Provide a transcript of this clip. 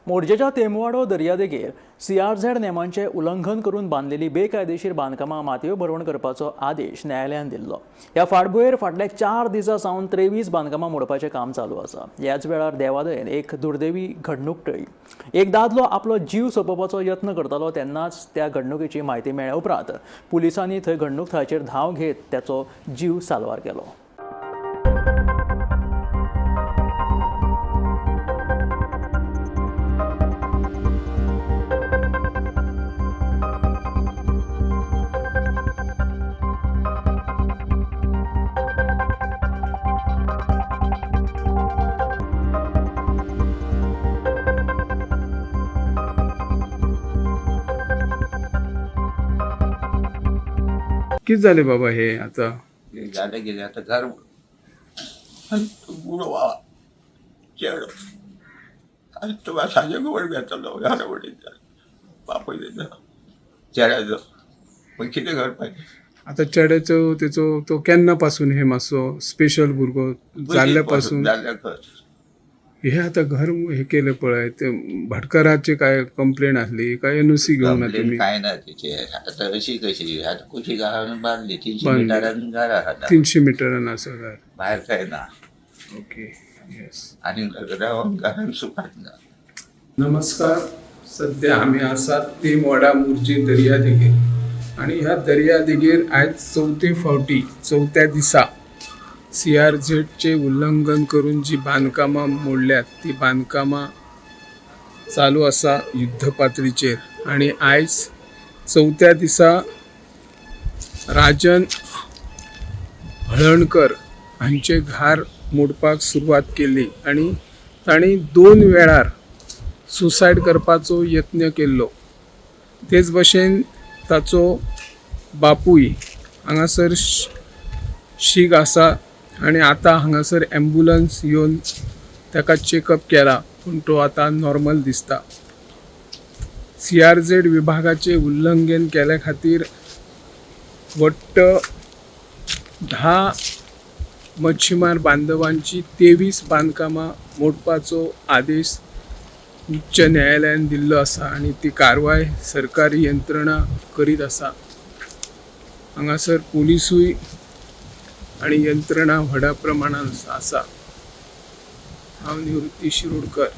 मोरजेच्या तेमवाडो दर्यादेगेर सीआरझेड नेमांचे उल्लंघन करून बांदलेली बेकायदेशीर बांदकामां मातयो भरवण करपाचो आदेश न्यायालयान दिल्लो. ह्या फाटभुंयेर फाटल्या 4 दिसां सावन 23 बांदकामां मोडपाचें काम चालू आसा. ह्याच वेळार देवादयेन एक दुर्दैवी घडणूक टळ्ळी. एक दादलो आपलो जीव सोंपोवपाचो यत्न करतालो तेन्नाच त्या घडणुकेची म्हायती मेळ्ळ्या उपरांत पुलिसांनी थंय घडणूक थळाचेर धांव घेत त्याचो जीव साल्वार केलो. कित जालें बाबा हे आता? हे जालें कितें आतां घर गुडो बाबा चेडो आनी तुका सांजे खबर घेतलो घरा वडील बापूय तेजो चेड्याचो मागीर कितें करपाचें? आता चेड्याचो तेचो तो केन्ना पासून हे मातसो स्पेशल भुरगो जाल्ल्या पासून जाल्ल्या खर हे आता घर हे केले पळय, ते भाटकाराचे काय कंप्लेन आसली काय एनओसी घेवन कंप्लेन तुमी? काय ना तिचे. आतां अशी कशी आतां कुशी घालून बांदली 300 बांदली. मिटरान घर आसा आतां. 300 मिटरान आसा घर. भायर काय ना. ओके, येस. आनी रावन घरान सुखात ना. नमस्कार. सध्या आमी आसात तेमवाडा मुर्जी दर्यादेगेर आनी ह्या दर्यादेगेर आयज चवथे फावटी चवथ्या दिसा सी आर झेडचे उल्लंघन करून जी बांदकामां मोडल्यात ती बांदकामां चालू आसा युद्ध पातळीचेर. आनी आयज चवथ्या दिसा राजन हळणकर हांचे घर मोडपाक सुरवात केली आनी तांणी 2 वेळार सुसायड करपाचो यत्न केल्लो. तेच भशेन ताचो बापूय हांगासर शीक आसा आनी आतां हांगासर एम्बुलन्स येवन ताका चॅकअप केला, पूण तो आतां नॉर्मल दिसता. सी आर झेड विभागाचे उल्लंघन केल्या खातीर वट्ट 10 मच्छीमार बांधवांची 23 बांदकामां मोडपाचो आदेश उच्च न्यायालयान दिल्लो आसा आनी ती कारवाय सरकारी यंत्रणा करीत आसा. हांगासर पोलिसूय आनी यंत्रणा व्हडा प्रमाणान आसा. हांव निवृत्ती शिरोडकर.